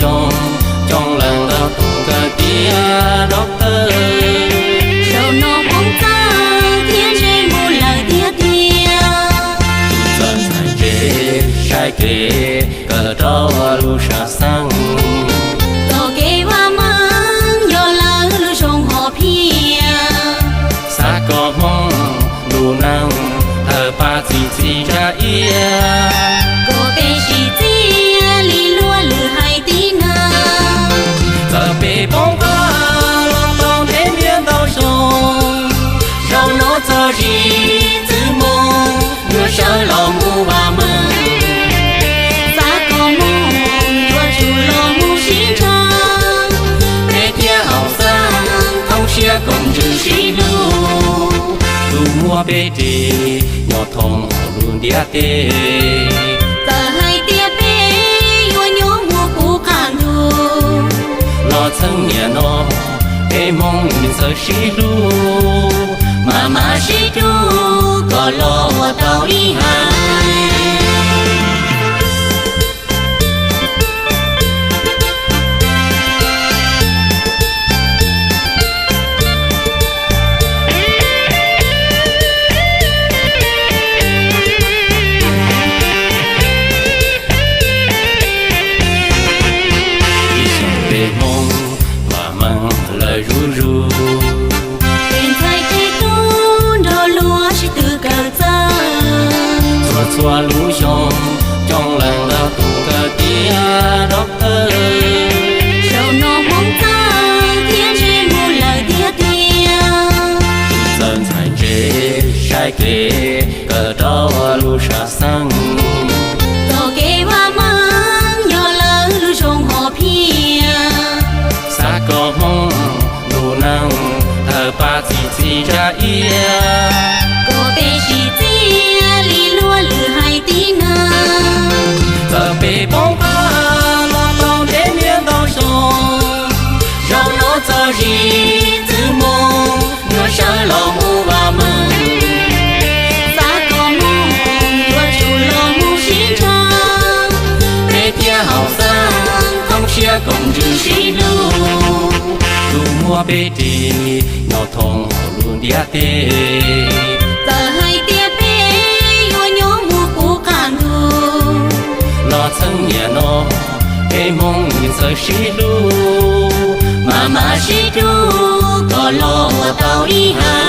xyoo, coob leej ntau tus nkawd tias dab tawg. Zaum no Hmoob txawj thiab ntsej muag lawm tiag tiag. Tus txawj ntxhais ntse saib kev kawm rau lub sam xeeb. Txoj kev vaj meej yog lawv lub zoo hom phiaj. Xav kom Hmoob lub neej tawg pab txi txiv ntsa iab. Kom peb sib txiaj li luag lwm hais tib neeg. Txawm peb poob qab los tau ntev niaj ntau xyoo, zaum no txog zim txwv moo yuav sawv los mus vaj meej. Xav kom Hmoob yuav tsum los mus sib ntsib, peb thiaj haum xeeb thooj siab koom ntsws sib hlub. Tus muab peb ris nyob thoob hauv lub ntiaj teb. Txawm hais tias peb yuav nyob mus puv qab ntuj los txheej niaj no, peb Hmoob txawj sib hlub, mas mas sib rub kom los ua tau ib haiv. Ib xyoos peb Hmoob vaj meej lawm zuj zus, peb ntxhais tes tub nrog luag sib tw kawm txawj. Txhua txhua lub xyoo coob leej ntau tus nkawd tias dab tawg. Zaum no Hmoob txawj thiab ntsej muag lawm tiag tiag. Tus txawj ntxhais ntse saib kev kawm rau lub sam xeeb. Txoj kev vaj meej yog lawv lub zoo hom phiaj. Xav kom Hmoob lub neej tawg pab txi txiv ntsa iab. Kom peb sib txiaj li luag lwm hais tib neeg. Txawm peb poob qab los tau ntev niaj ntau xyoo, zaum no txog zim txwv moo yuav sawv los mus vaj meej. Xav kom Hmoob yuav tsum los mus sib ntsib, peb thiaj haum xeeb thooj siab koom ntsws sib hlub. Tus muab peb ris nyob thoob hauv lub ntiaj teb. Txawm hais tias peb yuav nyob mus puv qab ntuj los txheej niaj no, peb Hmoob txawj sib hlub, mas mas sib rub kom los ua tau ib haiv.